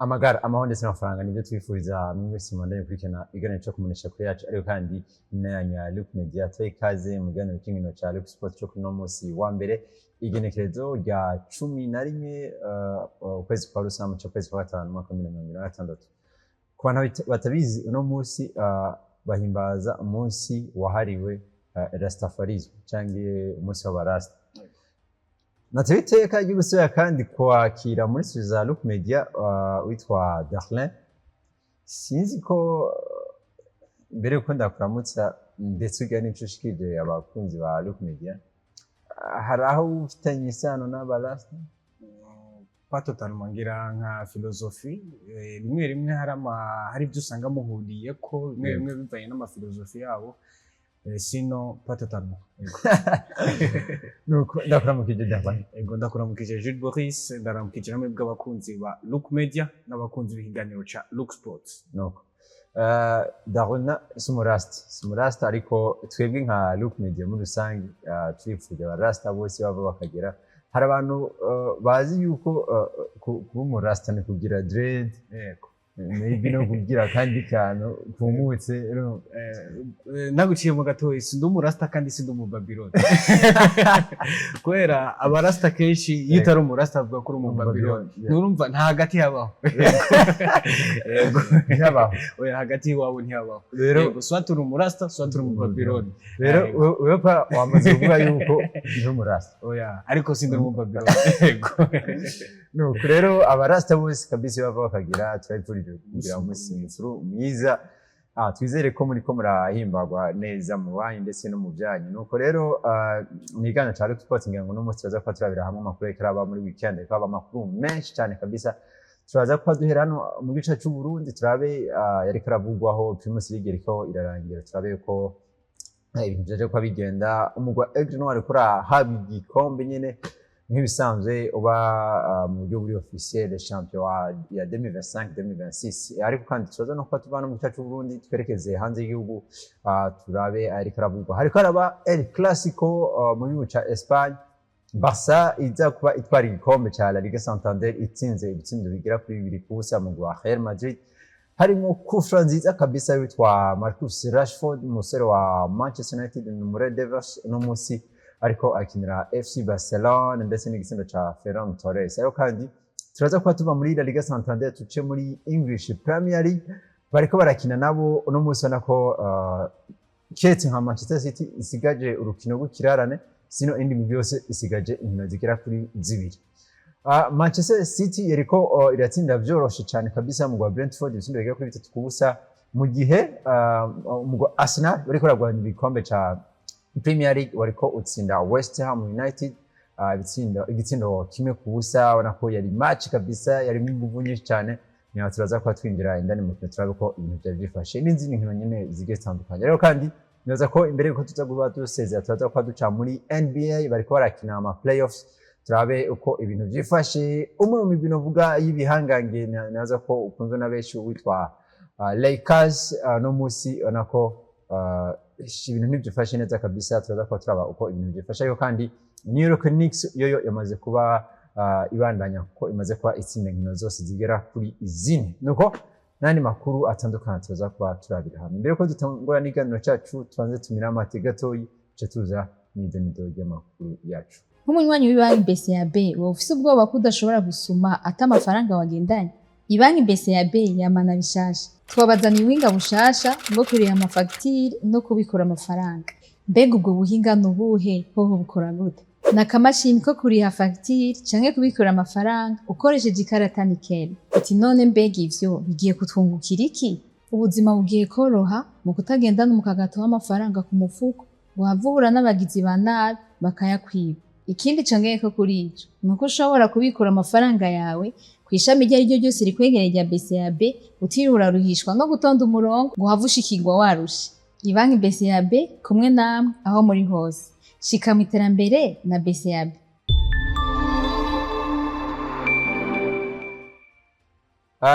Amagara, amahoro ndetse n'amafaranga nibyo twifuriza mwese mubandanye gukurikirana ikiganiro cyo kumenyesha kuri yacu, ariko kandi n'ayanyu ya Luke Media. Tubahe ikaze mu kiganiro cy'inkino cya Luke Sport cyo kuri uno munsi wa mbere, igenekerezo rya 11, ukwezi kwa Rusama, ukwezi kwa gatanu, umwaka wa 2026. Ku bantu batabizi, uno munsi bahimbaza umunsi wahariwe Rastafarisme cyangwa umunsi w'abarasta. Natewe iteka ryo gusubira kandi kwakira muri studio za Luke Media witwa Darlin. Sinzi ko mbere yuko ndakuramutsa ndetse ugira n'ico ushikirije abakunzi ba Luke Media, hari aho ufitanye isano n'abarasta? Pas totalement, ngira nka philosophie, rimwe rimwe hari ibyo usanga muhuriye ko rimwe rimwe bivanye n'amafilozofi yabo, sinon pas totalement. Yego. Nuko ndakuramukije, Darlin. Ego, ndakuramukije Jules Boris, ndaramukije namwe bw'abakunzi ba Look Media n'abakunzi b'ikiganiro ca Look Sports. Nuko Darlin si umurasta, ariko twebwe nka Luke Media muri rusange turipfuje abarasta bose bava bakagera. Hari abantu bazi yuko kuba umurasta ni kugira dread, maybe no kugira akandi kantu kumutse, no. Naguciye mu gatoyi, sindi umurasta kandi sindi umubabiloni, kubera abarasta kenshi iyo utari umurasta bavuga ko uri umubabiloni. Nturumva nta hagati habaho. Yego. Ntihabaho. Oya, hagati y'iwabo ntihabaho. Rero Yego, soit uri umurasta, soit uri umubabiloni. Rero Yego. wewe pa wamaze kuvuga yuko uri umurasta. Oya, ariko sindi umubabiloni, yego. Nuko rero abarasta bose kabisa bava bakagira, turabifurije kugira umunsi mukuru mwiza. Twizere ko muriko murahimbagwa neza mu banyu ndetse no mu byanyu. Nuko rero mu kiganiro ca Luke Sports, ngira ngo uno munsi turaza kuba turabira hamwe amakuru ariko araba muri weekend, ariko aba amakuru menshi cyane kabisa. Turaza kuba duhera hano mu gice c'u Burundi, turabe yariko aravugwaho Primus League iriko irarangira, turabe ko ibintu vyaje kuba bigenda. Umugwi wa Aigle Noir uriko urahabwa igikombe nyene nk'ibisanzwe, uba mu buryo buri officiel champion ya 2025 2026. Ariko kandi turaza no kuba tuvana mu gice c'u Burundi, twerekeze hanze y'igihugu, turabe ariko aravugwa. Hariko haraba El Clasico mu gihugu ca Espagne. Barca iza kuba itwara igikombe ca La Liga Santander itsinze ibitsindo bigera kuri 2-0 mu wa Real Madrid, harimo kufra nziza kabisa witwa Marcus Rashford, umusore wa Manchester United, ni Red Devils, uno munsi ariko akinira FC Barcelona, ndetse n'igitsindo ca Ferran Torres. Ariko kandi turaza kuba tuva muri La Liga Santander tuce muri English Premier League. Bariko barakina nabo uno munsi, ubona ko kiretse nka Manchester City isigaje urukino rw'ikirarane, sino indi migwi yose isigaje inkino zigera kuri zibiri. Manchester City yariko iratsinda vyoroshe cyane kabisa mu gwa Brentford ibitsindo bigera kuri 3-0, mu gihe umugwi wa Arsenal bariko baragwanya igikombe ca Premier League wariko utsinda West Ham United igitsindo 1-0. Ubona ko yari match kabisa yarimo inguvu nyinshi cyane. Niho turaza kuba twinjira indani mu mukino, turabe ko ibintu byari byifashe n'izindi nkino nyine zigiye zitandukanye. Rero kandi nibaza ko imbere yuko tuza kuba dusezera, turaza kuba duca muri NBA, bariko barakina ama playoffs, turabe uko ibintu byifashe. Umwe mu migwi novuga y'ibihangange, naza ko ukunzwe na benshi, witwa Lakers, no munsi ubona ko ibintu ntibyifashe neza kabisa. Turaza kuba turaba uko ibintu byifashe. Ariko kandi New York Knicks yoyo yamaze kuba ibandanya kuko imaze kuba itsinda inkino zose zigera kuri zine. Nuko n'andi makuru atandukanye turaza kuba turabira hamwe. Mbere yuko dutangura n'ikiganiro cyacu, tubanze tumire amate gatoyi, tuce tuza n'idonido ry'amakuru yacu. Nk'umunywanyi w'ibanki BCAB, wowe ufise ubwoba ko udashobora gusuma ata amafaranga wagendanye? Ibanki BCAB yamana bishasha, twabazaniye ubuhinga bushasha bwo kuriha amafagitire no kubikura amafaranga. Mbega ubwo buhinga ni ubuhe? Hoho bukora gute? Ni akamashini ko kuriha fagitire canke kubikura amafaranga ukoresheje ikarata nickel. Uti none mbega ivyo bigiye kutwungukira iki? Ubuzima bugiye koroha mu kutagendana umukagato w'amafaranga ku mufuko ngo uhave uhura n'abagizi ba nabi bakayakwiba. Ikindi congeyeko kuri ico ni uko ushobora kubikura amafaranga yawe kw'ishami iryo ari ryo ryose rikwegereye rya BCAB, utiriwe uraruhishwa no gutonda umurongo ngo uhave ushikirwa warushe. Ibanki BCAB, kumwe namwe aho muri hose. Shika mu iterambere na BCAB.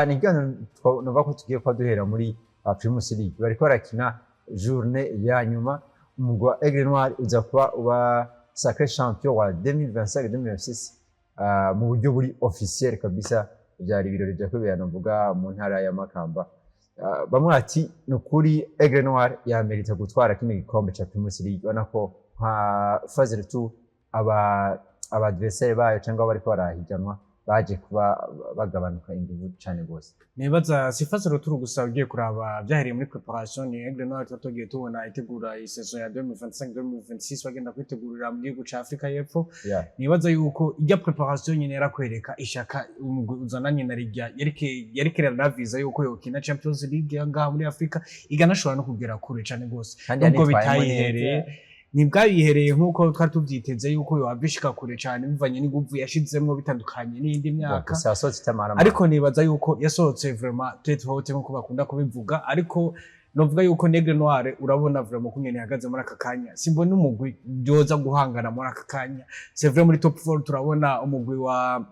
Ni ikiganiro numva ko tugiye kuba duhera muri Primus League. Bariko barakina journée ya nyuma. Umugwi wa Aigle Noir uza kuba uba sacré champion wa 2025 2026 mu buryo buri officiel kabisa. Byari ibirori vya kubera novuga mu ntara ya Makamba. Bamwe bati ni ukuri Aigle Noir yamerita gutwara kino gikombe ca Primus League, ubona ko nka phase retour aba adversaire bayo cyangwa bariko barahiganwa baje kuba bagabanuka inguvu cane gose. Nibaza si phase retour gusa, ugiye kuraba byahereye muri préparation. Ni Aigle Noir tuba tugiye tubona itegura iyi saison ya 2025 2026, bagenda kwitegurira mu gihugu ca Afrika y'Epfo. Nibaza yuko ijya préparation nyine yarakwereka ishaka umugwi uzananye na rijya yareke iranaviza yuko yokina Champions League ngaha muri Afrika, iganashobora no kugera kure cane gose. Kandi nubwo yanitwayemo bitayihereye neza. Ntibwayihereye nk'uko twari tuvyiteze yuko yohava ishika kure cane, bivanye n'inguvu yashizemwo, bitandukanye n'iyindi myaka. Gusa yasohotse itamara. Ariko nibaza yuko yasohotse vraiment tête haute, nk'uko bakunda kubivuga. Ariko novuga yuko Aigle Noir, urabona vraiment ukungene ihagaze muri aka kanya, simbona umugwi byoza guhangana muri aka kanya. C'est vrai, muri top 4 turabona umugwi wa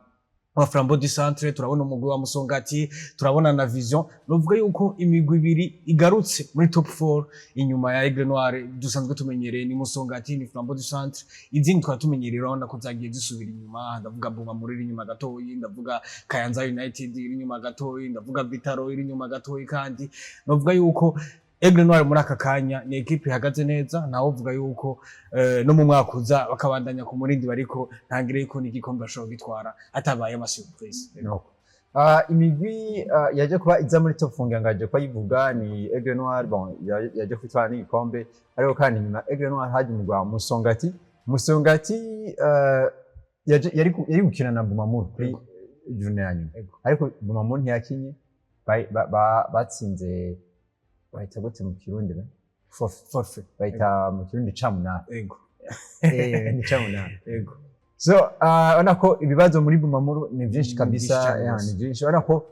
Flambeau du Centre, turabona umugwi wa Musongati, turabona na Vision. Novuga yuko imigwi ibiri igarutse muri top 4 inyuma ya Aigle Noir dusanzwe tumenyereye ni Musongati, ni Flambeau du Centre. Izindi twari tumenyereye urabona ko zagiye zisubira inyuma. Ndavuga Bumamuru iri inyuma gatoyi, ndavuga Kayanza United iri inyuma gatoyi, ndavuga Vitaro iri inyuma gatoyi. Kandi novuga yuko Aigle Noir muri aka kanya ni équipe ihagaze neza, ntawe uvuga yuko no mu mwaka uza bakabandanya ku murindi bariko, ntangire yuko n'igikombe bashobora gitwara atabaye ama surprise. Nuko. Imigwi yaje kuba iza muri top four ngaje kuba yivuga ni Aigle Noir, bon, yaje kwitwara n'igikombe. Ariko kandi nyuma Aigle Noir haje umugwi wa Musongati. Musongati yari gukina na Bumamuru kuri journée ya nyuma. Ariko Bumamuru ntiyakinye, batsinze, bahita gute mu Kirundi be? Forfait. Forfait. Bahita mu Kirundi camunani. Ni camunani. So urabona ko ibibazo muri Bumamuru ni byinshi Ni kabisa. byinshi cyane Ya, rwose. ni byinshi. Urabona ko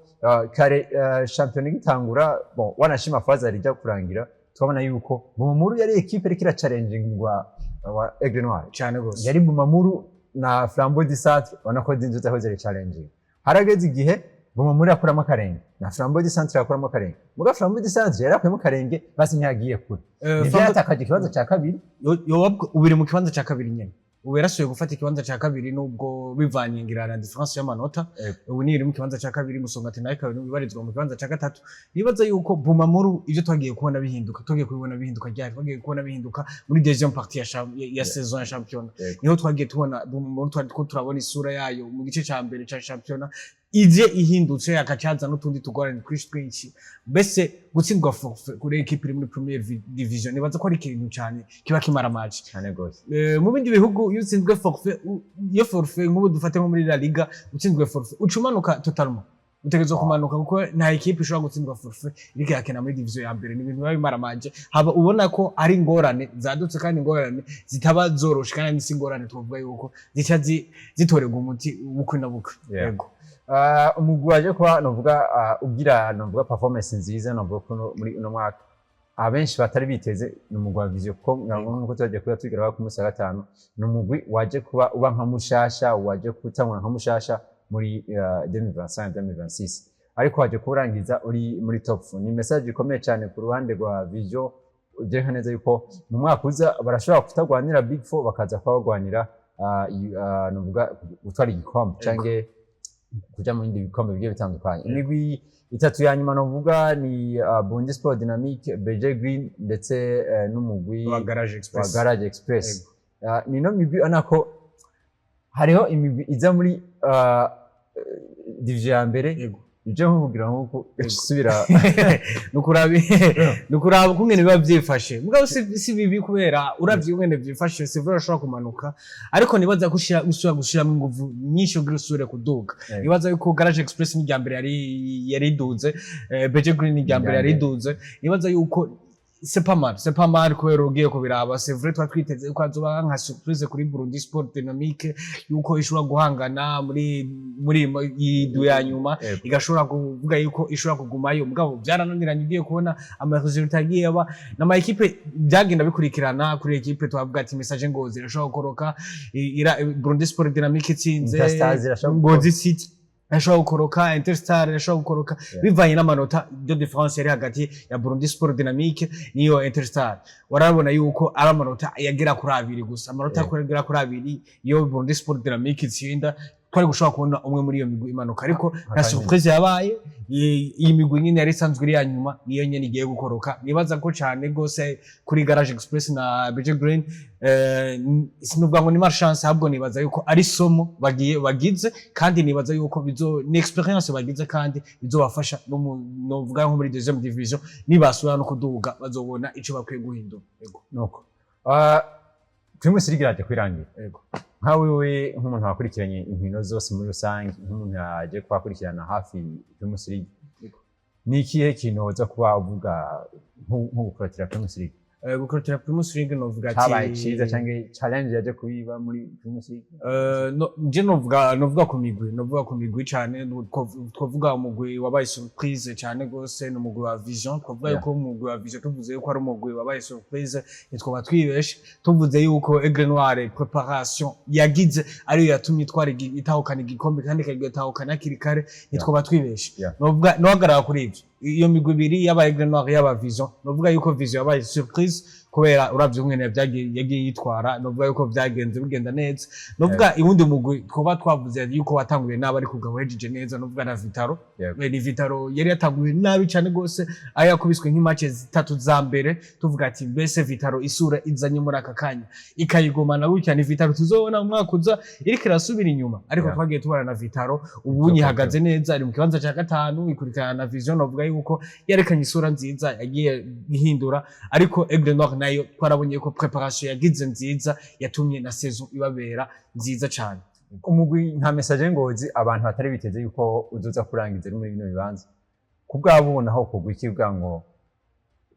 kare shampiyona igitangura, bon, wanashima phase ijya kurangira, twabona yuko Bumamuru yari équipe iriko irachallenginga wa Aigle Noir. Cyane rwose. Yari Bumamuru na Flambeau du Centre, ubona ko zinzu zaho zari challenging. Harageze igihe Bumamuru yakuramo akarenge na Flambeau du Centre yakuramo akarenge, muga Flambeau du Centre yarakuyemo akarenge, basi ntiyagiye kure. Nivyo, yatakaje ikibanza ca kabiri. Yoba ubiri mu kibanza cya kabiri nyene, ubu yarasubiye gufata ikibanza cya kabiri, nubwo bivanye ngira na différence y'amanota. Ubu ni iri mu kibanza cya kabiri, Musongati nayo ikaba ibarizwa mu kibanza cya gatatu. Nibaza yuko Bumamuru ibyo twagiye kubona bihinduka, twagiye kubibona bihinduka ryari? Twagiye kubona bihinduka muri deuxième partie ya saison ya championnat. Niho twagiye tubona Bumamuru, twari ko turabona isura yayo mu gice cya mbere cya championnat ije ihindutse, akacaza n'utundi tugorane twinshi twinshi. Mbese gutsindwa forfait kuri équipe iri muri première division, nibaza ko ari ikintu cyane kiba kimara match. Cyane gose. Mu bindi bihugu iyo utsinzwe forfait, iyo forfait nk'ubu dufate nko muri La Liga, utsinzwe forfait uca umanuka totalement, utegerezwa kumanuka, kuko nta équipe ishobora gutsindwa forfait iriko irakina muri division ya mbere. Ni ibintu biba bimaramaje, haba ubona ko ari ingorane zadutse, kandi ingorane zitaba zoroshe, kandi si ingorane twovuga yuko zica zitorerwa umuti bukwe na bukwe. Yego. Umugwi waje kuba novuga ugira novuga performance nziza, novuga ko muri uno mwaka abenshi batari biteze, ni umugwi wa Vision, kuko nkuko twagiye kuba tugeraho ku munsi wa gatanu, ni umugwi waje kuba uba nka mushasha, waje gutangura nka mushasha muri 2025 2026, ariko waje kurangiza uri muri top 4. Ni message ikomeye cyane ku ruhande rwa Vision, byerekana neza yuko mu mwaka uza barashobora kutagwanira Big Four, bakaza kuba bagwanira novuga gutwara igikombe canke kuja mu bindi bikombe bigiye bitandukanye. Imigwi itatu ya nyuma novuga ni Burundi Sport Dynamique, BG Green ndetse n'umugwi wa Garage wa Express. Garage Express. Ni no migwi ubona ko hariho imigwi iza muri division ya mbere, ije nko kugira nkuko isubira. Nukuraba ukungene biba vyifashe, mugabo si bibi, kubera uravye ukungene vyifashe, si vrai urashobora kumanuka, ariko nibaza ko usubira gushiramo inguvu nyinshi kugira usubire kuduga. Nibaza yuko Garage Express ni irya mbere yari iduze, BG Green ni irya mbere yari iduze. Nibaza yuko c'est pas mal, c'est pas mal, kubera ugiye kubiraba, c'est vrai twari twiteze yuko hazoba nka surprise kuri Burundi Sport Dynamique, yuko ishobora guhangana muri iyi du ya nyuma, igashobora kuvuga yuko ishobora kugumayo, mugabo byarananiranye. Ugiye kubona ama résultats agiye aba n'ama équipe byagenda bikurikirana kuri équipe, twavuga ati Message Ngozi irashobora gukoroka, Burundi Sport Dynamique itsinze, Interstars irashobora. Ngozi City irashobora gukoroka, Interstar irashobora gukoroka, bivanye n'amanota de différence yari hagati ya Burundi Sport Dynamique n'iyo Interstar. Warabona yuko ari amanota yagera kuri abiri gusa, amanota agera kuri abiri. Iyo Burundi Sport Dynamique itsinda Twari gushobora kubona umwe muri iyo migwi imanuka, ariko nta Akanyene. surprise yabaye. Iyi migwi nyine yari isanzwe iri ya nyuma niyo nyene igiye gukoroka. Nibaza ko cane gose kuri Garage Express na BG Green, sinuvuga ngo ni malchance, ahubwo nibaza yuko ari somo bagiye bagize, kandi nibaza yuko bizo ni expérience bagize kandi bizobafasha no mu novuga nko muri deuxième division, nibasubira no kuduga bazobona ico bakwiye guhindura. Yego. Nuko Primus League iraje kwirangira. Yego. Nka wewe nk'umuntu wakurikiranye inkino zose muri rusange, nk'umuntu yaje kuhakurikirana hafi Primus League, Yego. ni ikihe kintu woza kuba uvuga nko gukurikira Primus League? Gukurikira Primus League, novuga ati Cabaye ciza canke challenge yaje kubiba muri Primus League? No, nje novuga ku migwi, cane. Twovuga umugwi wabaye surprise cane gose ni umugwi wa Vision. Twovuga yuko umugwi wa Vision, tuvuze yuko ari umugwi wabaye surprise ntitwoba twibeshe. Tuvuze yuko Aigle Noir préparation yagize ariyo yatumye itwara itahukana igikombe kandi ikagitahukana hakiri kare, ntitwoba twibeshe. Novuga nohagarara kuri ivyo, iyo migwi ibiri, yaba Aigle Noir yaba Vision. Novuga yuko Vision yabaye surprise kubera uravye umwene vyagiye yagiye yitwara, novuga yuko vyagenze bigenda neza. Novuga iwundi mugwi twoba twavuze yuko watanguye nabi ariko ugaba uhejeje neza, novuga na Vitaro. Ni Vitaro yari yatanguye nabi cane gose, aho yakubiswe nk'i match zitatu za mbere, tuvuga ati mbese Vitaro isura izanye muri aka kanya ikayigumana gutya, ni Vitaro tuzobona mu mwaka uza iriko irasubira inyuma? Ariko twagiye tubona na Vitaro ubu ihagaze neza, ari mu kibanza ca gatanu, ikurikirana na Vision. Novuga yuko yerekanye isura nziza yagiye ihindura, ariko Aigle Noir nayo twarabonye ko préparation yagize nziza yatumye na saison ibabera nziza cane. Umugwi nka Message Ngozi, abantu batari biteze yuko uzoza kurangiza uri muri bino bibanza, ku bwabo ubona aho kugwa iki kugira ngo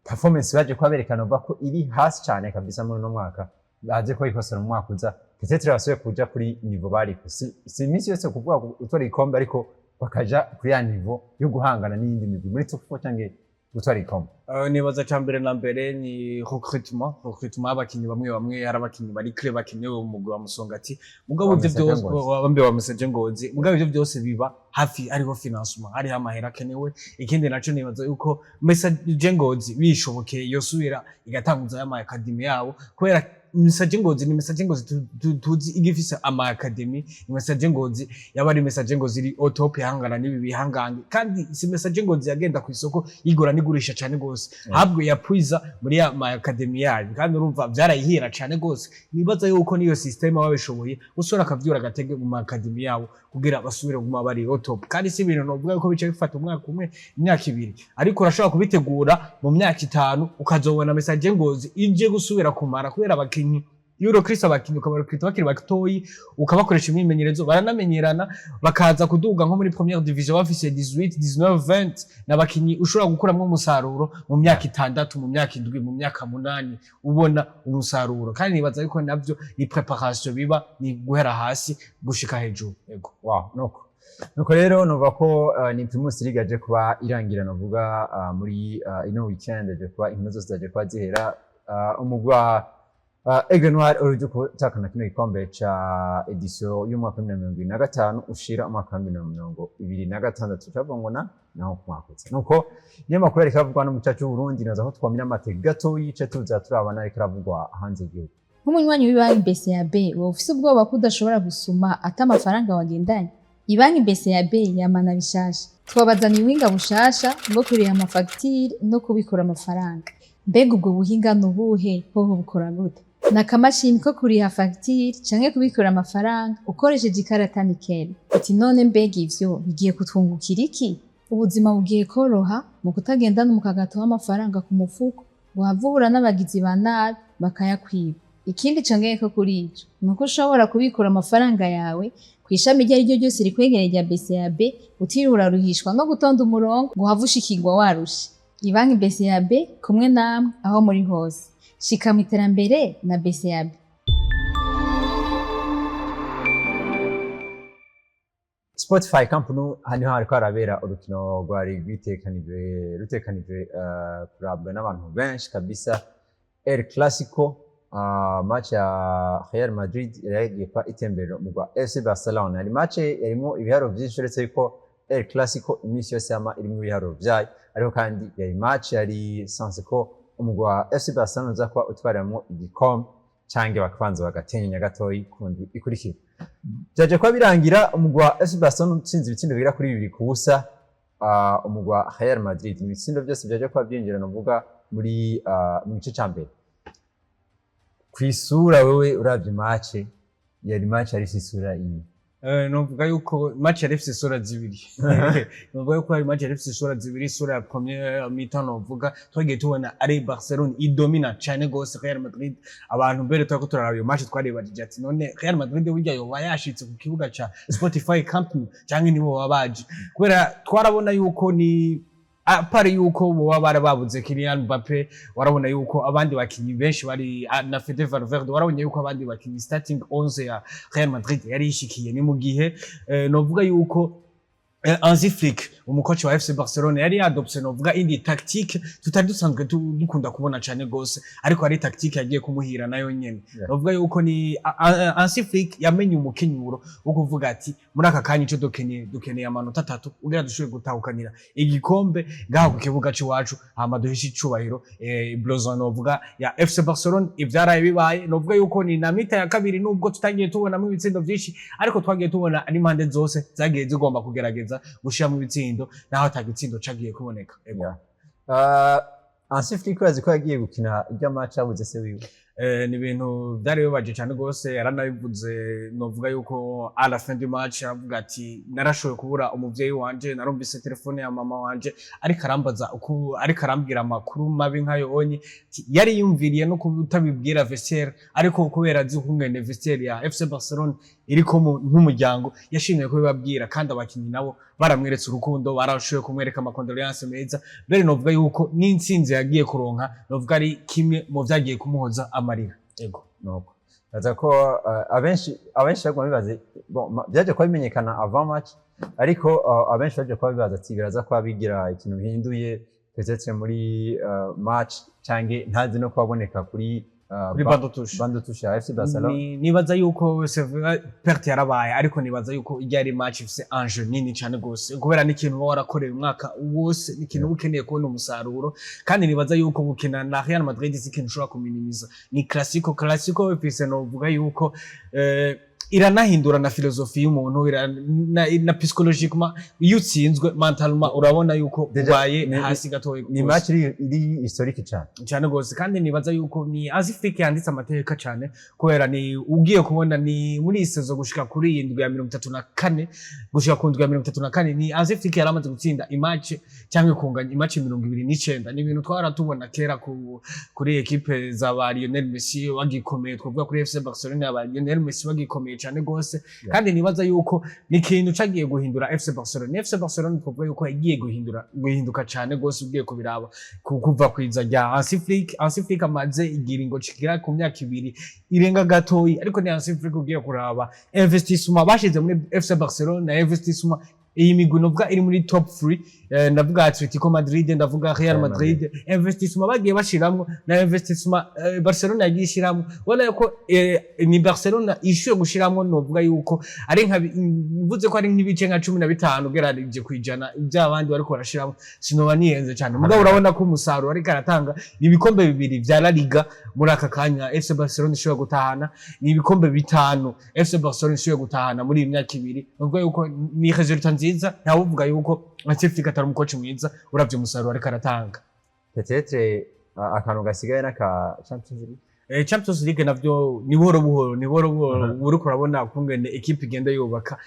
performance baje kuba berekana uva ko iri hasi cyane kabisa muri uno mwaka, baje ko ikosora mu mwaka uza, peut-être basubiye kuja kuri niveau bariko? Si iminsi yose kuvuga gutora igikombe, ariko bakaja kuri ya niveau yo guhangana n'iyindi migwi muri top 4 canke gutwara igikombe. Nibaza ca mbere na mbere ni recrutement y'abakinyi bamwe bamwe. Hari abakinyi bari clé bakenewe mu mugwi wa Musongati, mugabo Wa ivyo Message byose Ngozi. Bambe wa Message Ngozi, mugabo ivyo byose biba hafi hariho financement, hariho amahera akenewe. Ikindi naco, nibaza yuko Message Ngozi bishobokeye yosubira igatanguza y'ama academy yabo, kubera Message Ngozi ni Message Ngozi tuzi igifise ama academy. Ni Message Ngozi yaba ari Message Ngozi iri au top, ihangana n'ibi bihangange, kandi si Message Ngozi yagenda ku isoko yigura n'igurisha cane gose, ahubwo yapwiza muri ya ma academy yayo, kandi urumva vyarayihira cane gose. Nibaza yuko niyo système babishoboye usora akavyura agatege mu ma academy yabo kugira basubire kuguma bari au top. Kandi si ibintu novuga yuko bica bifata umwaka umwe, imyaka 2, ariko urashobora kubitegura mu myaka 5 ukazobona Message Ngozi ije gusubira kumara, kubera abakinyi iyo urecruté abakinyi ukabarecruta bakiri batoyi, ukabakoresha imyimenyerezo, baranamenyerana, bakaza kuduga nko muri première division bafise 18, 19, 20, n'abakinyi ushobora gukuramwo umusaruro mu myaka 6, mu myaka 7, mu myaka 8 ubona umusaruro. Kandi nibaza yuko navyo ni préparation, biba ni guhera hasi gushika hejuru. Yego. Wow, nuko rero nuva ko ni Primus League aje kuba irangira, novuga muri ino weekend aje kuba inkino zose zaje kuba zihera, umugwi wa Aigle Noir uri gutakana kino gikombe ca édition y'umwaka wa 2025 ushira umwaka wa 2026, cavuga ngo na naho kumwakutse. Nuko niyo makuru ariko avugwa no mu cacu c'Uburundi. Naza ko twamira amate gato yice tuza turabana ariko aravugwa hanze y'igihugu. Nk'umunywanyi w'ibanki BCAB, wowe ufise ubwoba ko udashobora gusuma ata amafaranga wagendanye? Ibanki BCAB yamana bishasha. Twabazaniye ubuhinga bushasha bwo kuriha amafagitire no kubikura amafaranga. Mbega ubwo buhinga ni ubuhe? Hoho bukora gute? Ni akamashini ko kuriha fagitire canke kubikura amafaranga ukoresheje ikarata Nickel. Uti none mbega ivyo bigiye kutwungukira iki? Ubuzima bugiye koroha mu kutagendana umukagato w'amafaranga ku mufuko ngo uhave uhura n'abagizi ba nabi bakayakwiba. Ikindi congeyeko kuri ico ni uko ushobora kubikura amafaranga yawe kw'ishami iryo ariryo ryose rikwegereye rya BCAB, utiriwe uraruhishwa no gutonda umurongo ngo uhave ushikirwa warushe. Ibanki BCAB, kumwe namwe aho muri hose. Shika mu iterambere na BCAB. Spotify Camp Nou hano hariko harabera urukino rwari rwitekanijwe kurabwa n'abantu benshi kabisa, El Clasico, match ya Real Madrid yari yagiye kwa itembera mu rwa FC Barcelona. Yari match yarimo ibiharuro vyinshi, uretse yuko El Clasico iminsi yose yama irimo ibiharuro vyayo, ariko kandi yari match yari censé ko umugwi wa FC Barcelona uza kuba utwaramwo igikombe. Canke bakabanza bagatenyenya gatoyi ku ndwi ikurikira. Vyaje kuba birangira umugwi wa FC Barcelona utsinze ibitsindo bigera kuri 2-0 umugwi wa Real Madrid. Ni ibitsindo byose vyaje kuba byinjira, novuga, muri mu gice ca mbere. Kw'isura, wewe uravye match, yari match yari ifise isura iyi? Novuga yuko match yari ifise isura zibiri. Novuga yuko ari match yari ifise isura zibiri. Isura ya première mi-temps, novuga twagiye tubona ari Barcelona idomina cane gose Real Madrid. Abantu mbere turako turaraba iyo match twaribajije ati: "None Real Madrid burya yoba yashitse ku kibuga ca Spotify Camp Nou canke nibo baba baje?" Kubera twarabona yuko ni à part yuko boba bari babuze Kylian Mbappe, warabona yuko abandi bakinyi benshi bari na Fede Valverde, warabonye yuko abandi bakinyi, starting 11 ya Real Madrid yari ishikiye. Ni mu gihe novuga yuko Hansi Flick, umukoci wa FC Barcelona, yari yadopse, novuga, indi tactique tutari dusanzwe dukunda kubona cane gose, ariko ari tactique yagiye kumuhira nayo nyene. Novuga yuko ni Hansi Flick yamenye umukenyuro wo kuvuga ati: "Muri aka kanya ico dukeneye, dukeneye amanota atatu kugira dushobore gutahukanira igikombe ngaha ku kibuga c'iwacu, hama duhishe icubahiro blason, novuga, ya FC Barcelona." Ivyaraye bibaye, novuga yuko ni na mi-temps ya kabiri, nubwo tutagiye tubonamo ibitsindo vyinshi, ariko twagiye tubona ari impande zose zagiye zigomba kugerageza gushiramo ibitsindo, naho ata gitsindo cagiye kuboneka. Ego. Yeah. Hansi Flick urazi ko yagiye gukina irya match yabuze se wiwe. Ni ibintu byari bibabaje cyane rwose. Yaranabivuze, novuga yuko à la fin du match aravuga ati: "Narashoboye kubura umuvyeyi wanje, narumvise telefone ya mama wanje ariko arambaza uko, ariko arambwira amakuru mabi nkayo onye." Ati, yari yumviriye no kutabibwira vestiaire, ariko kubera azi ukungene vestiaire ya FC Barcelona iriko nk'umuryango, yashimye kubibabwira. Kandi abakinyi nabo baramweretse urukundo, barashoboye kumwereka ama condoléances meza. Mbere novuga yuko n'intsinzi yagiye kuronka, novuga ari kimwe mu vyagiye kumuhoza amarira. Ego. Nuko baza ko abenshi baguma bibaze, bon, byaje kuba bimenyekana avant match, ariko abenshi baje kuba bibaza ati biraza kuba bigira ikintu bihinduye peut-être muri match, canke ntazi no kubaboneka kuri kuri banc de touche. Banc de touche ya FC Barcelona. Nibaza yuko c'est vrai, perte yarabaye, ariko nibaza yuko irya ari match ifise enjeu nini cyane gose, kubera n'ikintu uba warakoreye umwaka wose, n'ikintu uba ukeneye kubona umusaruro. Kandi nibaza yuko gukina na Real Madrid si ikintu ushobora kuminimiza. Ni Clasico. Clasico ifise, novuga yuko iranahindura na philosophie y'umuntu, na psychologiquement. Iyo utsinzwe, mentalement urabona yuko Déjà, ubaye hasi gatoya ni gose. match iri historique cyane. Cyane gose. Kandi nibaza yuko ni Hansi Flick yanditse amateka cyane, kubera ni ugiye kubona ni muri iyi saison gushika kuri iyi ndwi ya 34, gushika ku ndwi ya 34, ni Hansi Flick yari amaze gutsinda i match cyangwa kunganya i match 29. Ni ibintu twara tubona kera kuri équipe za ba Lionel Messi bagikomeye, twavuga kuri FC Barcelona ya ba Lionel Messi bagikomeye cyane gose. Kandi nibaza yuko ni ikintu cagiye guhindura FC Barcelona. FC Barcelona twavuga yuko yagiye guhinduka cyane gose ugiye kubiraba kuva kwiza rya Hansi Flick. Hansi Flick amaze igiringo kigera ku myaka 2 irenga gatoyi, ariko ni Hansi Flick ugiye kuraba investissement bashize muri FC Barcelona na investissement iyi migwi novuga iri muri top 3, ndavuga Atletico Madrid, ndavuga Real Real Madrid, investissement bagiye bashiramwo na investissement Barcelona yagiye ishiramwo, ubona yuko ni Barcelona ishuye gushiramwo, novuga yuko ari nka mvuze ko ari nk'ibice nka 15 ugereranije kwijana by'abandi bariko barashiramwo, sinoba niyenze cyane. Mugabo urabona ko umusaruro ariko aratanga ni ibikombe bibiri vya La Liga muri aka kanya FC Barcelona ishobora gutahana, ni ibikombe bitanu FC Barcelona ishobora gutahana muri iyi myaka 2. Nuvuga yuko ni résultat nziza. Ntawuvuga yuko Hansi Flick atari umukoci mwiza uravye umusaruro ariko aratanga. Peut-être akantu gasigaye n'aka Champions League. Champions League navyo ni buhoro buhoro, ni buhoro buhoro. Uriko urabona ukungene équipe igenda yubaka.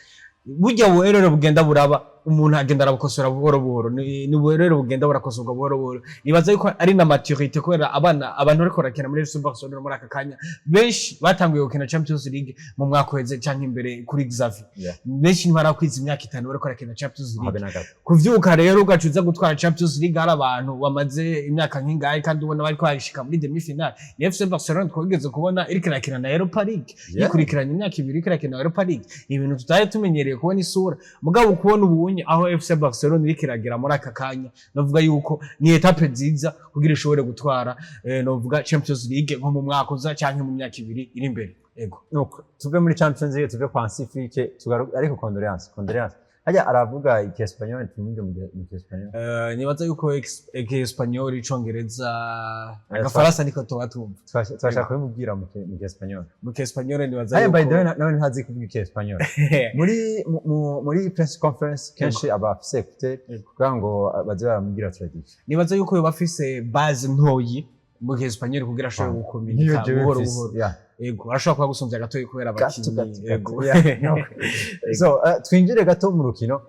Burya buherere bugenda buraba, umuntu agenda arabukosora buhoro buhoro. Ni buherere bugenda burakosorwa buhoro buhoro. Nibaza yuko ari na maturité, kubera abana, abantu bariko barakina muri FC Barcelona muri aka kanya, benshi batanguye gukina Champions League mu mwaka uheze canke imbere kuri Xavi. Benshi ntibarakwiza imyaka 5 bariko barakina Champions League. Habe na gato. Kuvyuka rero ugaca uza gutwara Champions League hari abantu bamaze imyaka nk'ingahe, kandi ubona bariko barishika muri demi finale. Ni FC Barcelona twigeze kubona iriko irakina na Europa League, yikurikiranya imyaka 2 iriko irakina Europa League. Ni ibintu tutari tumenyereye kubona isura. Mugabo kubona ubunye aho FC Barcelona iriko iragera muri aka kanya, navuga yuko ni étape nziza kugira ishobore gutwara novuga Champions League nko mu mwaka uza canke mu myaka 2 iri imbere. Ego. Nuko tuve muri Champions League, tuve kwa Hansi Flick, tugaruke ariko condoléances, condoléances. Hajya aravuga ikiespanyol, tumwige mu kiespanyol. Nibaza yuko Espagnol, Icongereza, Agafaransa niko tuba tumva. Twashaka kubimubwira mu kiespanyol. Mu Kiespanyol nibaza Haya, by the way, yuko nawe ntazi kuvuga ikiespanyol. Muri press conference kenshi aba afise écouteur kugira ngo baze baramubwira traduction. Nibaza yuko yoba afise base ntoyi mu Kiespanyol kugira ashobore Niyo gukominika jewe buhoro mfise, buhoro. Yeah. Yego, arashobora kuba gusumvya gatoyi kubera Gato, abakinyi. gato, gato. Yego. Yeah, no. So twinjire gato mu rukino.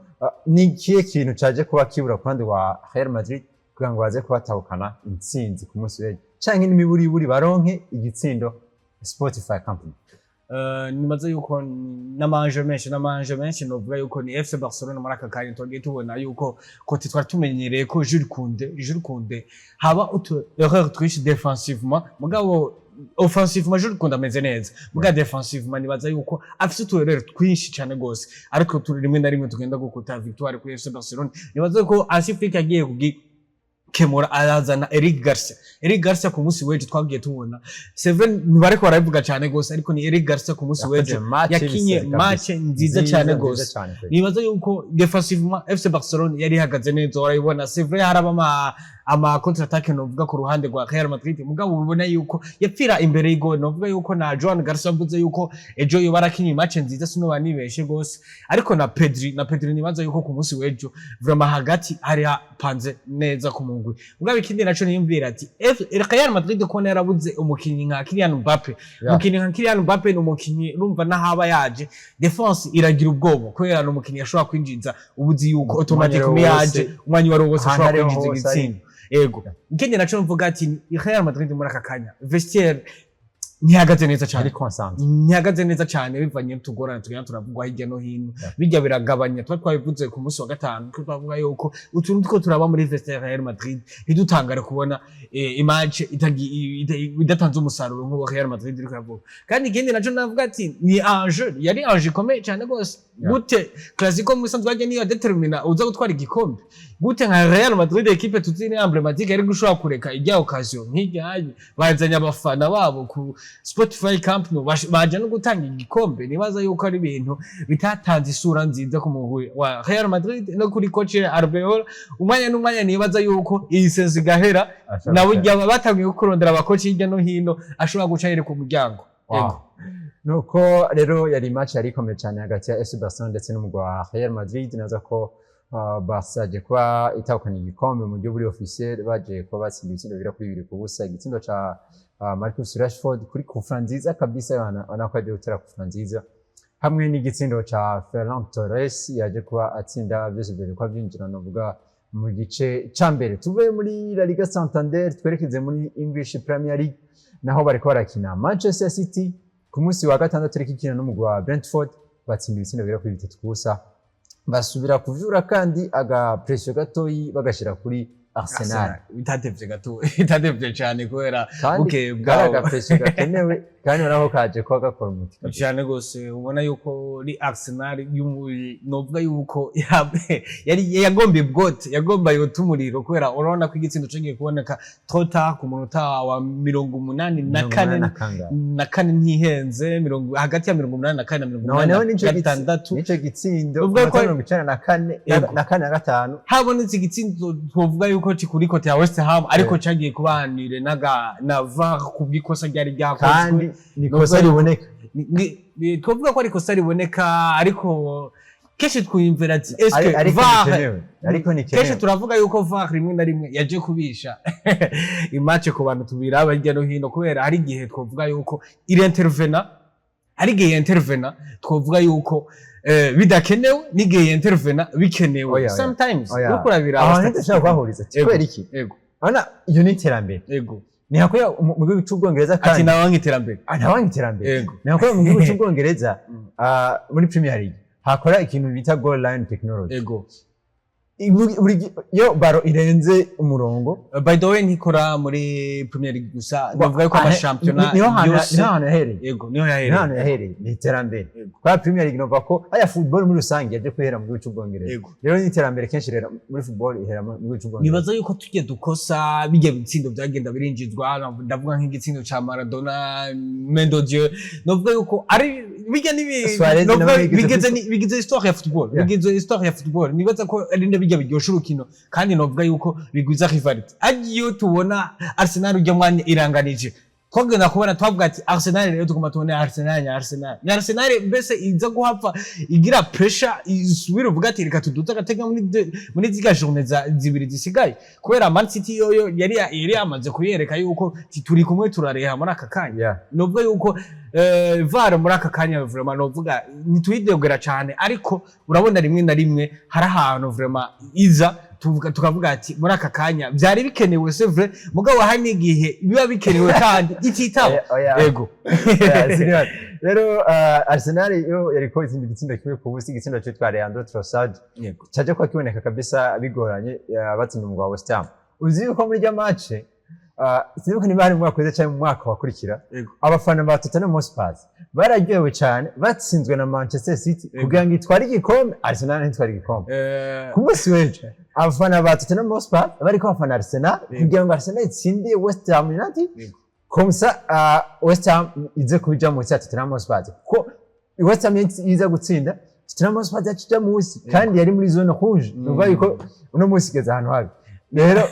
Ni ikihe kintu caje kuba kibura ku ruhande rwa Real Madrid kugira ngo baze kubatahukana intsinzi ku munsi w'ejo, canke n'imiburiburi baronke igitsindo Spotify Camp Nou? Nibaza yuko n'amanje menshi novuga yuko ni FC Barcelona muri aka kanya twagiye tubona yuko côté twari tumenyereye ko Jules Koundé haba utu erreur twinshi défensivement, mugabo offensivement Jules Koundé ameze neza, mugabo défensivement nibaza yuko afise utu erreur twinshi cyane gose, ariko turi rimwe na rimwe tugenda gukuta victoire kuri FC Barcelona. Nibaza ko Hansi Flick yagiye kugi kemura, arazana Eric Garcia. Eric Garcia ku munsi w'ejo twagiye tubona, c'est vrai ntibariko barabivuga cyane gose, ariko ni Eric Garcia ku munsi w'ejo yakinye match nziza cyane gose. Cyane kweli. Nibaza yuko défensivement FC Barcelona yari ihagaze neza, urayibona. C'est vrai haraba ama contre attaque novuga ku ruhande rwa Real Madrid, mugabo ubona yuko yapfira imbere y'igol. Novuga yuko na Joan Garcia avuze yuko ejo yoba arakinye match nziza, sinoba nibeshe gose, ariko na Pedri nibaza yuko ku munsi w'ejo vraiment hagati hari hapanze neza ku mugwi. Mugabo ikindi naco niyumvira ati Real Madrid kubona yarabuze umukinyi nka Kylian Mbappe. Umukinyi nka Kylian Mbappe ni umukinyi urumva n'ahaba yaje défense iragira ubwoba, kubera ni umukinyi ashobora kwinjiza, ubuzi yuko automatiquement Umwanya wose, yaje umwanya wari wose ahantu ashobora ariho kwinjiza hose ari. igitsindo. Yego, ikindi naco mvuga ati ni Real Madrid muri aka kanya vestiaire ntihagaze neza cyane. Ari concentré. Ntihagaze neza cyane bivanye n'utugorane tugenda turavugwa hirya no hino. Bijya biragabanya, tuba twabivuze ku munsi wa gatanu ko twavuga yuko utuntu two turaba muri vestiaire ya Real Madrid, ntidutangare kubona i match idatanze umusaruro nk'uwo Real Madrid iriko iravuga. Kandi ikindi naco navuga ati ni enjeu, yari enjeu ikomeye cyane rwose. Gute Clasico mu bisanzwe hajya niyo determina uza gutwara igikombe, gute nka Real Madrid, équipe tuzi ni emblématique, yari gushobora kureka ijya occasion nk'ijyanye bazanye abafana babo ku Spotify Camp Nou, baje no gutanga igikombe? Nibaza yuko ari ibintu bitatanze isura nziza ku mugwi wa Real Madrid no kuri coach Arbeloa. Umwanya n'umwanya nibaza yuko iyi saison igahera nawe ujya batangiye kurondera abakoci hirya no hino, ashobora guca yereka umuryango. Yego. Nuko rero yari match yari ikomeye cyane hagati ya FC Barcelona ndetse n'umugwi wa Real Madrid. Naza ko Barca yaje kuba itahukana igikombe mu buryo buri officiel, baje kuba batsinda ibitsindo bigera kuri 2-0, igitsindo ca Marcus Rashford kuri coup franc nziza kabisa, ubona ko yagiye gutera coup franc nziza, hamwe n'igitsindo ca Ferran Torres yaje kuba atsinda. Byose byaje kuba byinjira novuga mu gice ca mbere. Tuve muri La Liga Santander twerekeze muri English Premier League, naho bariko barakina. Manchester City ku munsi wa gatandatu ariko ikina n'umugwi wa Brentford, batsinda ibitsindo bigera kuri 3-0, basubira kuvyura kandi aga pression gatoyi bagashira kuri Arsenal. Bitatevye gato, bitatevye cyane kubera kandi bukeye kari bwaho. Aga pression gakenewe, kandi urabona ko kaje kuba gakora umuti kabisa. Cyane rwose, ubona yuko ni Arsenal novuga yuko yari yagomba bwote, yagomba yota umuriro, kubera urabona ko igitsindo cagiye kuboneka trop tard ku munota wa 84. 84 na kangahe? Na kane ntihenze, mirongo hagati ya 84 na mirongo Noneho umunani nico na gatandatu. Nico gitsindo Uvuga ko- 94 Yego. na kane na gatanu. Habonetse igitsindo twovuga yuko kuri côté ya West Ham, ariko cagiye kubanire naga na VAR ku bw'ikosa ryari ryakozwe. Kandi ni kosa riboneka. Twovuga ko ari ikosa riboneka, ariko kenshi twiyumvira ati eske Ariko VAR ntikenewe, ariko kenshi ntikenewe. Turavuga yuko VAR rimwe na rimwe yaje kubisha i match ku bantu tubiraba hirya no hino, kubera hari igihe twovuga yuko irintervena, hari igihe intervena twovuga yuko bidakenewe, n'igihe intervena bikenewe. Oya, oya. Sometimes Oya. uriko urabiraba Aho ntidushobora kuhahuriza. Yego. Kubera iki? Yego. Urabona iyo ni iterambere. Yego. Ni hakurya mu gihugu cy'Ubwongereza Ati kandi nawe nk'iterambere. Ah, ntabanga iterambere. Yego. Ni hakurya mu gihugu cy'Ubwongereza, muri Premier League hakora ikintu bita goal line technology. Yego. Iyo ballon irenze umurongo. By the way, ntikora muri Premier League gusa, bavuga yuko amashampiyona niho hantu yose. Niho hantu yahereye. Yego, niho Niho yahereye. hantu yahereye, ni iterambere. Yego. Kwa Premier League nova ko aya football muri rusange yaje kwihera mu gihugu c'Ubwongereza. Rero n'iterambere kenshi rero muri football ihera mu gihugu c'Ubwongereza. Nibaza yuko tujye dukosa bijya bitsindo byagenda birinjizwa, ndavuga nk'igitsindo ca Maradona, Mendo Dieu, novuga yuko ari bijya nibi Suarez novuga nawe yigeze bigize bigize histoire ya football. Bigize histoire ya football. Nibaza ko ari na bijya biryosha urukino, kandi novuga yuko bigwiza rivalité. Agiye tubona Arsenal ujya mwanya iranganije, twagenda kubona twavuga ati Arsenal rero tuguma tubone Arsenal nya Arsenal nya Arsenal, mbese iza guhapfa igira pressure, isubira uvuga ati reka tuduze agatega muri ziga journée za zibiri zisigaye, kubera Man City yoyo yari yamaze kuyereka yuko ti turi kumwe turareha muri aka kanya. Novuga yuko VAR muri aka kanya vraiment novuga ntituyidegera cyane, ariko urabona rimwe na rimwe hari ahantu vraiment iza tuvuga tukavuga ati muri aka kanya byari bikenewe, c'est vrai, mugabo hari n'igihe biba bikenewe kandi ititaba. Oya, oya. Ego. Yeah, sinibaza. Rero Arsenal yo yariko itsinda igitsindo 1-0, igitsindo citwa Leandro Trossard, caje kuba kiboneka kabisa bigoranye, batsinda umugwa wa West Ham. Uzi yuko muri rya match, sinibuka niba hari mu mwaka weze canke mu mwaka wakurikira, abafana ba Tottenham Hotspur bararyohewe cyane batsinzwe na Manchester City kugira ngo itware igikombe, Arsenal ntitware igikombe. Ku munsi w'ejo abafana ba Tottenham Hotspur bariko bafana Arsenal kugira ngo Arsenal itsinde West Ham United, comme ça West Ham ize kubija munsi ya Tottenham Hotspur, kuko West Ham iza gutsinda, Tottenham Hotspur yaca ija munsi kandi yari muri zone rouge. Numva yuko uno munsi igeze ahantu habi. Rero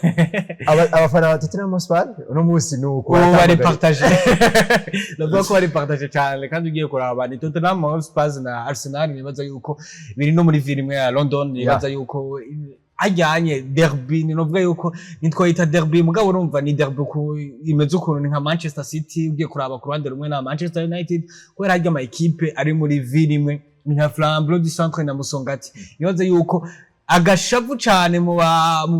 abafana ba Tottenham Hotspur uno munsi ni uko Ubu bari baratandukanye. partagé, ndavuga ko bari partagé cyane. Kandi ugiye kuraba ni Tottenham Hotspur na Arsenal, nibaza yuko biri no muri ville imwe ya London. Nibaza yuko ajyanye derby, ni novuga yuko nitwayita derby, mugabo urumva ni derby ku imeze ukuntu ni nka Manchester City ugiye kuraba ku ruhande rumwe na Manchester United, kubera harya ama équipe ari muri ville imwe, ni nka Flambeau du Centre na Musongati. Nibaza yuko agashavu cane mu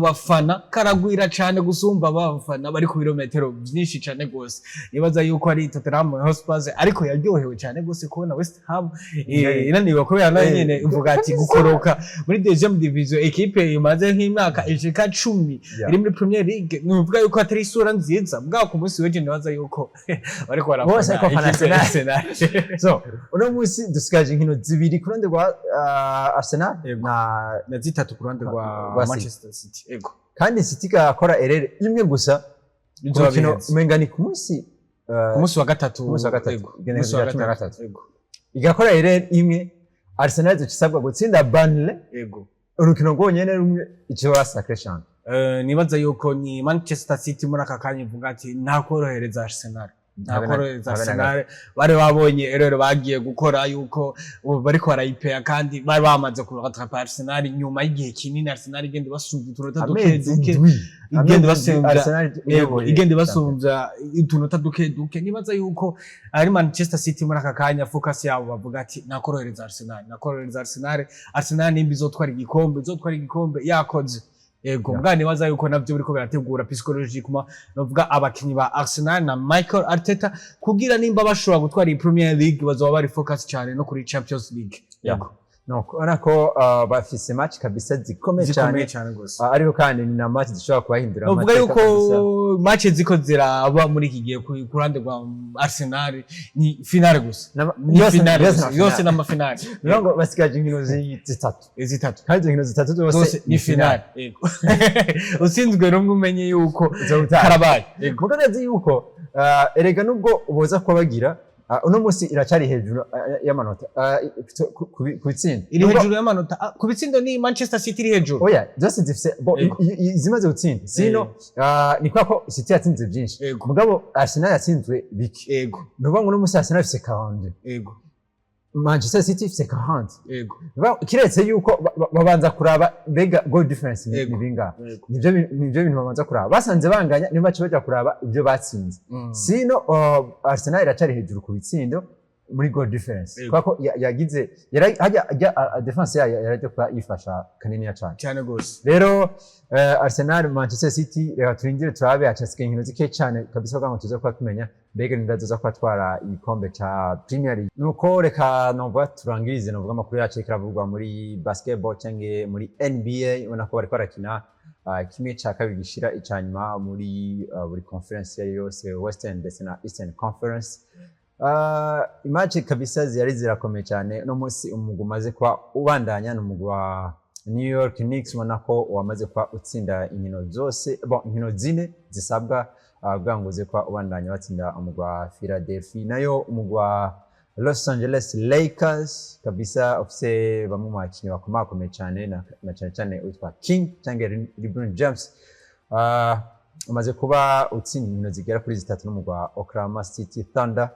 bafana karagwira cane gusumba abafana bari ku birometero vyinshi cane gose. Nibaza yuko ari Tottenham Hotspur ariko yaryohewe cane gose kubona West Ham inaniwe, kubera nayo nyene ivuga ati gukoroka muri deuxième division, équipe imaze nk'imyaka ishika 10 iri muri Premier League, nuvuga yuko atari isura nziza. Mugabo ku munsi w'ejo nibaza yuko bariko barafana Bose bariko bafana équipe ya Arsenal. Arsenal. So uno munsi dusigaje inkino zibiri ku ruhande rwa Arsenal na na zitatu ku ruhande rwa rwa City. Manchester City, ego. Kandi City igakora erreur imwe gusa ku Bizoba rukino biheze. umenga ni ku munsi ku munsi wa gatatu. Ku munsi wa gatatu. Ego. Igenekerezo Ku munsi wa rya cumi na gatatu. gatatu. Ego. Igakora erreur imwe, Arsenal izoca isabwa gutsinda Burnley urukino rwonyene rumwe, ico sacré champion. Nibaza yuko ni Manchester City muri aka kanya ivuga ati nta korohereza Arsenal, nta korohereza habe na Arsenal. Bari babonye erreur bagiye gukora yuko ubu bariko barayipea, kandi bari bamaze kurattrapa Arsenal nyuma y'igihe kinini Arsenal igenda ibasumbya utunota duke Amezi duke, 7. igenda Amezi 7 ibasumbya Arsenal yego, iyoboye igenda champion. ibasumbya utunota duke duke. Nibaza yuko ari Manchester City muri aka kanya focus yabo bavuga ati nakorohereza Arsenal, nakorohereza Arsenal. Arsenal nimba izotwara igikombe, izotwara igikombe yakoze, yego. Mbwa nibaza yuko navyo biriko birategura psychologiquement, novuga abakinyi ba Arsenal na Michael Arteta, kugira nimba bashobora gutwara iyi Premier League bazoba bari focus cyane no kuri Champions League. Yego. No, ubona ko bafise match kabisa zikomeye zikomeye cyane. Cyane gose. Ariko kandi ni na match zishobora kubahindura Novuga amateka yuko kabisa. match ziko ziraba muri iki gihe ku ruhande rwa Arsenal ni finale gusa. Ni finale yose gusa. ni Yose finale. n'amafinale. Niyo ngo basigaje inkino zitatu. Zitatu. Kandi izo nkino zitatu zose zose ni finale, yego. Utsinzwe rumwe umenye yuko Uzoba utaha. karabaye, yego. Mugo ndazi yuko erega nubwo boza kuba bagira uno munsi iracari hejuru y'amanota ku bitsinda. Iri hejuru y'amanota. Ah, ku bitsindo ni Manchester City iri hejuru. Oya, zose zifise bo izimaze gutsinda sino ni kubera ko City yatsinze byinshi, mugabo Arsenal yatsinzwe bike. Ni ukuvuga ngo uno munsi Arsenal ifise 42, Manchester City ifise 40. Kiretse yuko babanza kuraba mbega goal difference ni ni bingahe. Nivyo bintu babanza kuraba. Basanze banganya, nibo baca baja kuraba ibyo batsinze. Sino Arsenal iracari hejuru ku bitsindo muri goal difference, kubera ko yagize hajya défense yayo yarajya kuba yifasha kaniniya cane. Cyane gose. Rero Arsenal, Manchester City, reka turindire turabe. Hacasigaye inkino zike cane kabisa kugira ngo tuze kuba tumenya mbega ninde azoza kuba atwara igikombe ca Premier League. Nuko reka novuga turangirize, novuga amakuru yacu ariko aravugwa muri basketball canke muri NBA. Ubona ko bariko barakina kimwe ca kabiri gishira ica nyuma muri buri conference iyo ari yo yose, Western ndetse na Eastern Conference. I match kabisa ziyari zirakomeye cyane. No munsi umugwi umaze kuba ubandanya ni umugwi wa New York Knicks, ubona ko wamaze kuba utsinda inkino zose, bon, inkino zine zisabwa kugira ngo uze kuba ubandanya, batsinda umugwi wa Philadelphia. Nayo umugwi wa Los Angeles Lakers kabisa ufise bamwe mu bakinnyi bakomakomeye cyane, na cyane cyane witwa King cyangwa LeBron James, umaze kuba utsinda inkino zigera kuri zitatu n'umugwi wa Oklahoma City Thunder.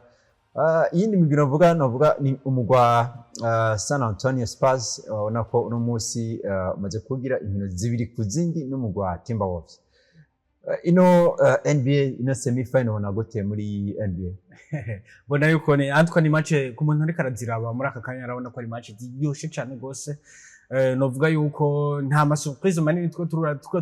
Iyindi migwi novuga ni umugwi wa San Antonio Spurs, ubona ko uno munsi umaze kugira inkino zibiri ku zindi n'umugwi wa Timberwolves. Ino NBA, ino semi final ubona gute muri NBA? Mbona yuko ni antwa ni match ku muntu ariko araziraba muri aka kanya, arabona ko ari match ziryoshe cyane gose. Novuga yuko nta ma surprise manini two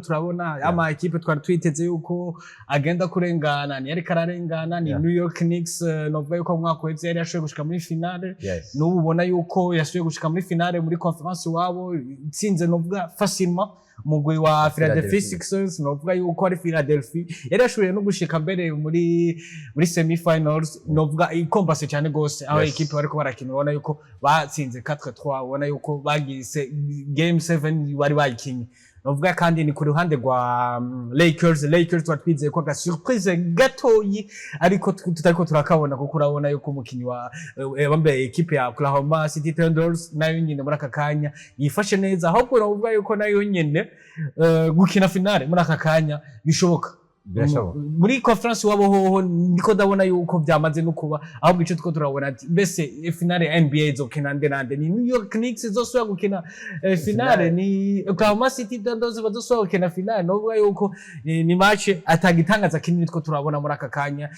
turabona. Ama équipe twari twiteze yuko agenda kurengana ni ariko ararengana, ni New York Knicks. Novuga yuko mu mwaka uheze yari yashoboye gushika muri finale, n'ubu ubona yuko yasubiye gushika muri finale muri conference iwabo, itsinze novuga facilement umugwi wa Philadelphia Philadelphia. Sixers. Novuga yuko ari Philadelphia yari yashoboye no gushika mbere muri semi finals, novuga ikombase cyane gose aho équipe bariko barakina, ubona yuko batsinze 4-3, ubona yuko bagize game 7 bari bayikinye. Novuga kandi ni ku ruhande rwa Lakers twari twizeye ko aga surprise gatoyi, ariko tutariko turakabona, kuko urabona yuko umukinyi wa bambaye équipe ya Oklahoma City Thunders nayo nyine muri aka kanya yifashe neza. Ahubwo novuga yuko nayo nyine gukina finale muri aka kanya bishoboka. Birashoboka. Muri conference wabo hoho niko ndabona yuko byamaze no kuba. Ahubwo icyo two turabona ati mbese finale ya NBA izokina nde nande? Ni New York Knicks izosubira gukina finale? Ni Oklahoma City Thunders bazosubira gukina finale? Novuga yuko ni match atagitangaza kinini two turabona muri aka kanya.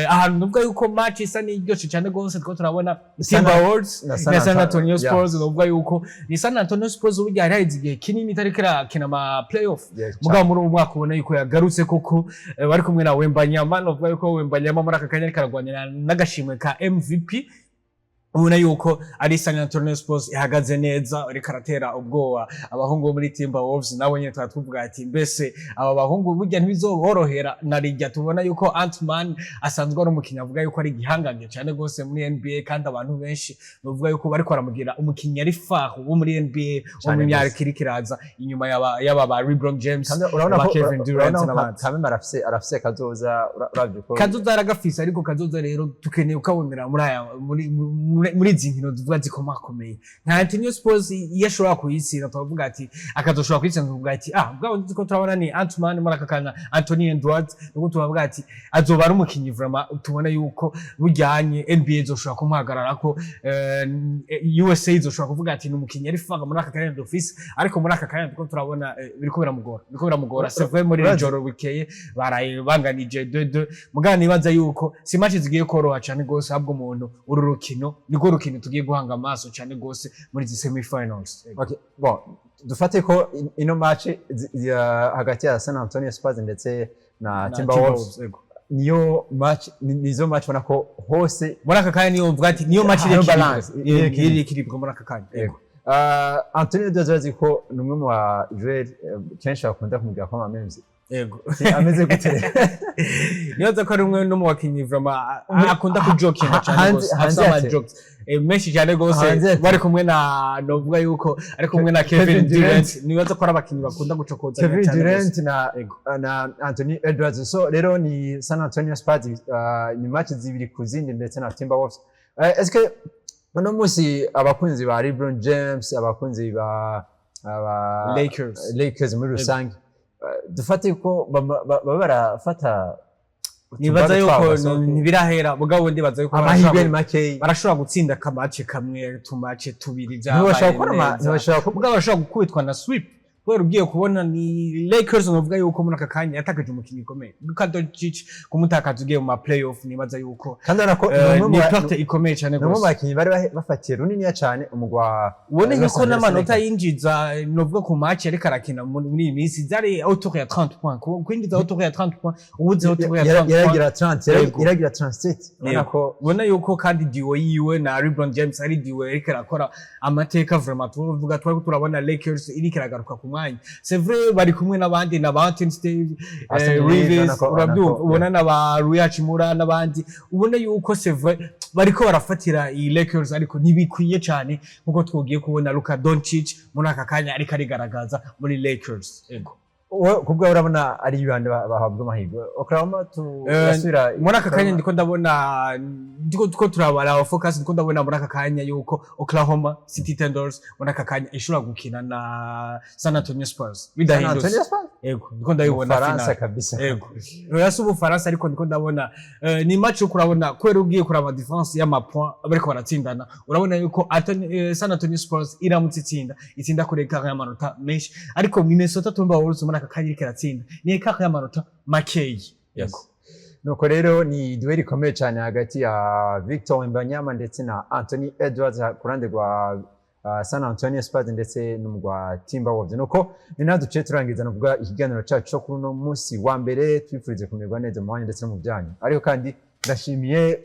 Ahantu novuga yuko match isa n'iryoshe cyane gose two turabona Timberwolves na San na San Antonio Yeah. Spurs. Novuga yuko ni San Antonio Spurs uburyo hari haheze igihe kinini itariko irakina ama playoff, mugabo muri uwo mwaka ubona yuko yagarutse koko, bari kumwe na Wembanyama. Novuga yuko Wembanyama muri aka kanya ariko aragwanira n'agashimwe ka MVP. Ubona yuko ari San Antonio Spurs ihagaze neza, ariko aratera ubwoba abahungu bo muri Timberwolves. Nabo nyene twari tuvuga ati mbese aba bahungu burya ntibizoborohera, na rijya tubona yuko Ant-Man asanzwe ari umukinnyi avuga yuko ari igihangange cyane gose muri NBA, kandi abantu benshi bavuga yuko bariko baramugira umukinnyi ari phare wo muri NBA wo Cane mu myaka gose. iriko iraza inyuma y'aba ba LeBron James, Kandi urabona ba ko Kevin Durant urabona ko n'abandi. Kameme arafise kazoza, uravye ko Kazoza aragafise, ariko kazoza rero tukeneye kukabonera muri aya muri izi nkino tuvuga zikomakomeye nka Antonio Spurs. Iyo ashobora kuyitsinda tukavuga ati akazoshobora kuyitsinda, tukavuga ati ah, bwa bundi ko turabona ni Ant-Man muri aka kanya, Anthony Edwards, nubwo tubavuga ati azoba ari umukinyi vraiment tubona yuko bujyanye NBA izoshobora kumuhagararako, USA izoshobora kuvuga ati ni umukinyi ari phare muri aka kanya d'office. Ariko muri aka kanya turiko turabona biriko biramugora. C'est vrai, muri iri joro bukeye baraye banganije 2-2, mugabo nibaza yuko si match zigiye koroha cyane gose. Ahubwo umuntu uru rukino nirwo rukino tugiye guhanga amaso cyane gose muri izi semi finals. Okay, bon, dufate ko ino match hagati ya San Antonio Spurs ndetse na Timberwolves Yego. niyo match nizo match ubona ko hose Muri aka kanya niyo mvuga ati niyo match iri Hariho équilibre. balance, iri équilibre. Iri équilibre muri aka kanya. Yego. Anthony Edwards urazi ko ni umwe mu ba joueur kenshi bakunda kumubwira ko ama memes ameze gute? Nibaza ko ari umwe no mu bakinyi vraiment akunda kujokinga cyane gose, hanze afise ama jokes menshi cyane gose. Hanze Bari kumwe na, novuga yuko ari kumwe na Kevin Kevin Durant. Durant. Nibaza ko ari abakinyi bakunda gucokozanya Kevin cyane gose. Durant na Yego. na Anthony Edwards. So rero ni San Antonio Spurs, ni match zibiri ku zindi ndetse na Timberwolves. Est-ce que uno munsi abakunzi ba LeBron James, abakunzi ba aba Lakers. Lakers muri rusange, dufate ko baba barafata Nibaza utubazo yuko twabo basohoke. ntibirahera, mugabo ndibaza yuko Amahirwe ni makeyi. Barashobora gutsinda aka match kamwe, tu match tubiri Ntibashobora byabaye kubona neza. ntibashobora Mugabo bashobora gukubitwa na sweep, kubera ugiye kubona ni Lakers novuga yuko muri aka kanya yatakaje umukinnyi ukomeye Luka Doncic. Kumutakaza ugiye mu ma playoff, nibaza yuko Kandi urabona ko ni umwe mu ni perte ikomeye cyane ni umwe mu gose. bakinnyi bari bafatiye runiniya cyane umugwi wa Ubone Los yuko Angeles n'amanota Lakers. yinjiza, novuga ku match ariko arakina muri iyi minsi zari autour ya 30 points. Kwinjiza autour ya 30 points, ubuze autour ya 30 points. Yaragira 30, Yego. yaragira 37, urabona ko Ubona yuko kandi duo yiwe na LeBron James ari duo iriko irakora amateka vraiment. Tuvuga twari turabona Lakers iriko iragaruka ku mwanya. C'est vrai, bari kumwe n'abandi, na ba Anthony Steve Austin Reeves, Reeves, urabyumva, ubona na ba Rui Hachimura n'abandi, ubona yuko c'est vrai bariko barafatira iyi Lakers, ariko ntibikwiye cyane nkuko twogiye kubona Luka Doncic muri aka kanya ariko arigaragaza muri Lakers. Ego. Wowe kubwawe urabona ari bande bahabwa amahirwe? Oklahoma tu yasubira Muri aka kanya ndiko ndabona, ndiko ndiko turabara focus, ndiko ndabona muri aka kanya yuko Oklahoma City Thunders muri aka kanya ishobora gukina na San Antonio Spurs San bidahindutse. Antonio Spurs? Ego, ndiko ndabibona. Ubufaransa Final. kabisa. Ego, oya, si Ubufaransa, ariko ndiko ndabona ni match yo kurabona, kubera ugiye kuraba différence y'ama point bariko baratsindana, urabona yuko San Antonio Spurs iramutse itsinda, itsinda kuri écart y'amanota menshi, ariko Minnesota Timberwolves muri aka kanya iriko iratsinda ni écart y'amanota makeyi. Yego. Nuko rero ni duel ikomeye cyane hagati ya Victor Wembanyama ndetse na Anthony Edwards ku ruhande rwa San Antonio Spurs ndetse n'umugwa Timberwolves. Nuko ni naho duciye turangiza nuvuga ikiganiro cyacu cyo kuri uno munsi wa mbere. Twifurize kumererwa neza mu mwanya ndetse no mu byanyu, ariko kandi ndashimiye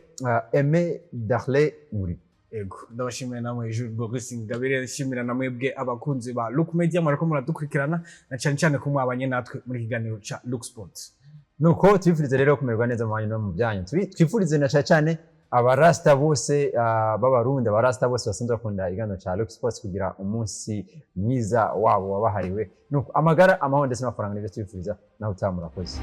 Aimé Darley Muri. Ego, ndabashimira namwe Jules Boris Ngabire, nshimira namwebwe abakunzi ba Look Media mwariko muradukurikirana, na cyane cyane ko mwabanye natwe muri kiganiro ca Look Sports. Nuko twifurize rero kumererwa neza mu mwanya no mu byanyu. Twifurize na cyane cyane abarasta bose b'Abarundi, abarasta bose basanzwe bakunda ikiganiro ca Look Sports kugira umunsi mwiza wabo wabahariwe. Nuko amagara, amahoro ndetse n'amafaranga nibyo twifuriza. Nawe utaha, murakoze.